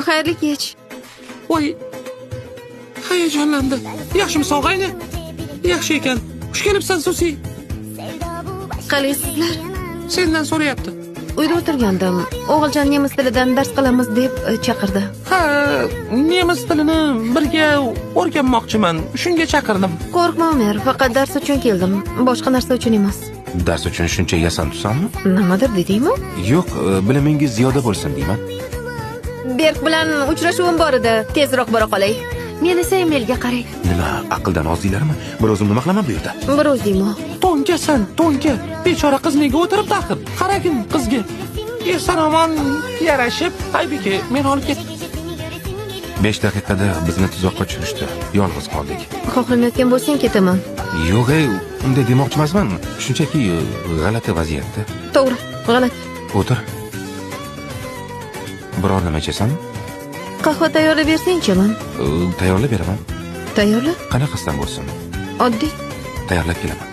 Xayrli kech. Voy, hayajonlandi. Yaxshimisan, og'ayni? Yaxshi ekan. Xush kelibsan, Susi. Qalaysizlar? Sendan so'rayapti. Uyda o'tirgandim. O'g'iljon nemis tilidan dars qilamiz deb chaqirdi. Ha, nemis tilini birga o'rganmoqchiman. Shunga chaqirdim. Qo'rqma, Umer, faqat dars uchun keldim. Boshqa narsa uchun emas. Dars uchun shuncha yasan tusanmi? Nimadir dedingmi? Yo'q, bilimingiz ziyoda bo'lsin deyman. Berk bilan uchrashuvim bor edi. Tezroq bora qolay. Men esa Emilga qarang. Nima, aqldan ozdinglarmi? Bir o'zim nima qilaman bu yerda? Bir o'zingmi? To'nkasan, to'nka. Bechora qiz nega o'tiribdi axir? Qaragin qizga. Eson omon yarashib, Aybike, meni olib ket. 5 daqiqada bizni tuzoqqa tushirishdi. Yolg'iz qoldik. Xohlamayotgan bo'lsang ketaman. Yo'q, ey, unday demoqchi emasman. Shunchaki g'alati vaziyatda. To'g'ri, g'alati. O'tir. Biror nima ichasanmi? Qahva tayyorlab bersang ichaman. Tayyorlab beraman. Tayyorla. Qanaqasidan bo'lsin? Oddiy. Tayyorlab kelaman.